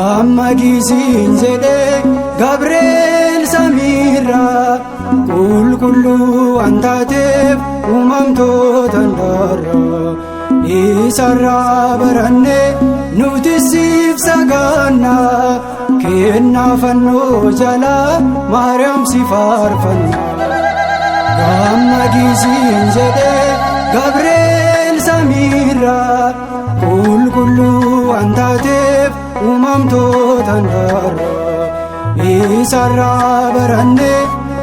Gammadisiin jedhee Gabriel samiirraa qulqulluu waan taateef uumamtoota hundarraa isarraa baranne nuti siif sagannaa kennaa fannoo jalaa Maariyaam si faarfanna. Gammadisiin jedhee Gabriel samiirraa qulqulluu waan taateef uumamtoota hundarraa isarraa baranne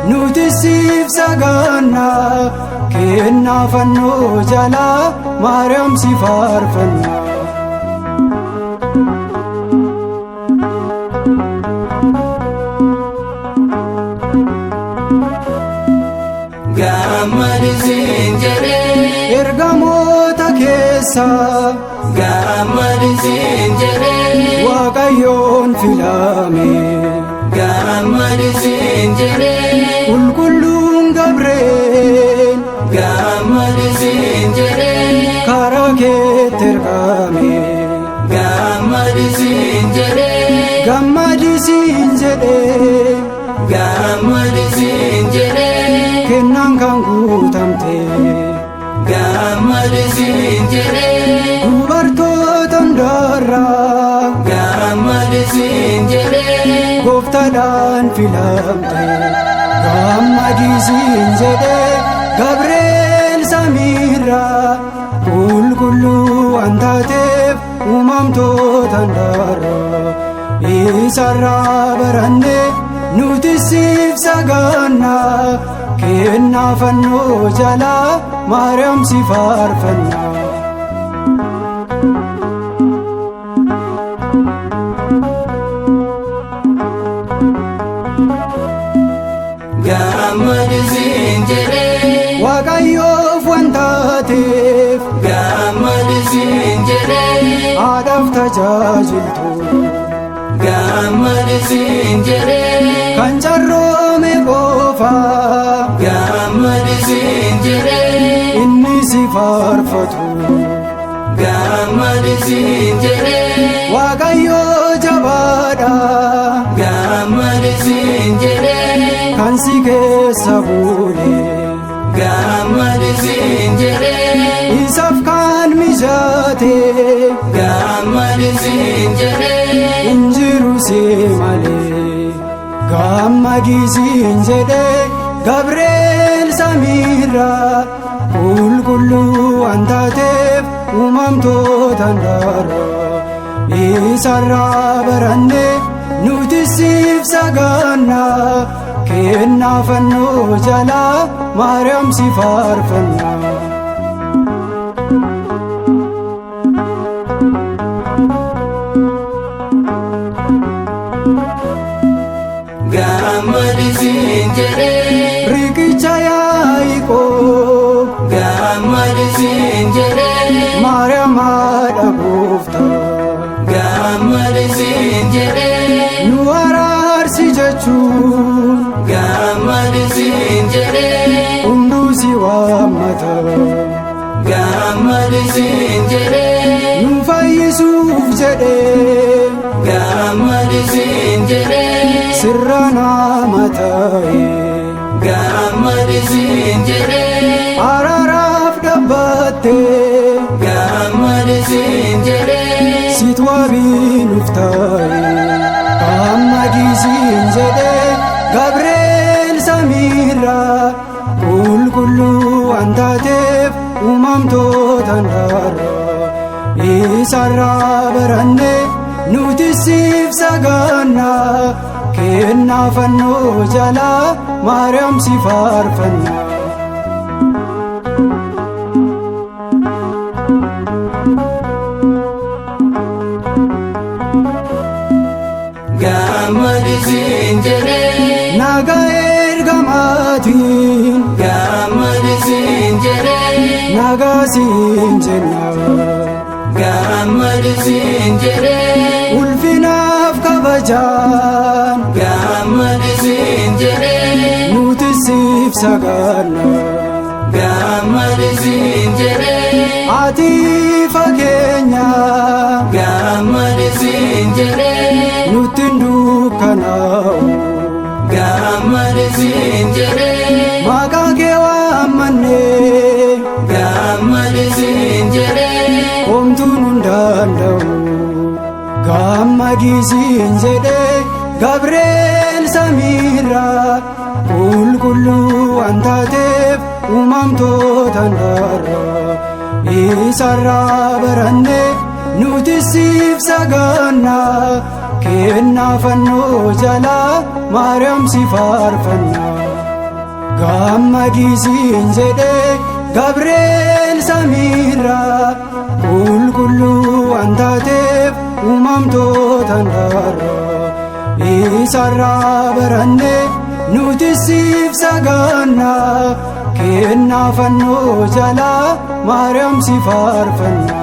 nuti siif sagannaa kennaa fannoo jalaa Maariyaam si faarfanna. Gammadisiin jedhee Ergamoota keessaa Gammadisiin jedhee Waaqayyoon filame Gammadisiin jedhee qulqulluun Gabriel Gammadisiin jedhee karaa keetti ergame Gammadisiin jedhee gammadisiin jedhee Gammadisiin jedhee kennaan kan guutamte Gammadisiin jedhee dubartoota hundarraa Gammadisiin jedhee gooftaadhaan filamte gammadisiin jedhee Gabriel samiirraa qulqulluu waan taateef uumamtoota hundarraa isarraa baranne nuti siif sagannaa kennaa fannoo jalaa Maariyaam si faarfanna. Gammadisiin jedhee Waaqayyoof waan taateef Gammadisiin jedhee haadhaaf tajaajiltu Gammadisiin jedhee kan carroome qofa Gammadisiin jedhee inni si faarfatu Gammadisiin jedhee Waaqayyoo jabaadha Gammadisiin jedhee kan si keessa bule Gammadisiin jedhee isaaf kan mijate Gammadisiin jedhee injiru si malee gammadisiin jedhee Gabriel samiirraa qulqulluu waan taateef uumamtoota hundarraa isarraa baranne nuti siif sagannaa kennaa fannoo jalaa Maariyaam si faarfanna. Gammadisiin jedhee Riqicha Yaaqoob Gammadisiin jedhee Maariyaam haadha gooftaa Gammadisiin jedhee nu araarsi jechuun Gammadisiin jedhee hunduu si waammata Gammadisiin jedhee nu fayyisuuf jedhee Gammadisiin jedhee sirra nama ta'e Gammadisiin jedhee araaraaf dhaabbatte Gammadisiin jedhee sit wabii nuuf ta'e gammadisiin jedhee Gabriel samiirraa qulqulluu waan taateef uumamtoota hundarraa isarraa baranne nuti siif sagannaa kennaa fannoo jalaa Maariyaam si faarfanna. Gammadisiin jedhee Nagaa ergamaatiin Gammadisiin jedhee nagaa. Nagaa siin jenna. Gammadi siin jedhee. Ulfinaaf kabajaan. Gammadi siin jedhee. Nuti siif saganna. Gammadi siin jedhee. Ati fageenya. Gammadi siin jedhee. Nutti hin dukkanaa'u. Gammadi siin jedhee. Maqaa kee waammannee. Gammadi siin jedhee. Homtuu nun danda'u. Gammadi siin jedhee Gabriel samiirraa qulqulluu waan taateef uumamtoota hundarraa isarraa baranne nuti siif saganna kennaa fannoo jalaa Maariyaam si faarfanna. Gammadi siin jedhee Gabriel samiirraa qulqulluu waan taateef uumamtoota hundarraa isarraa baranne nuti siif saganna kennaa fannoo jalaa Maariyaam si faarfanna.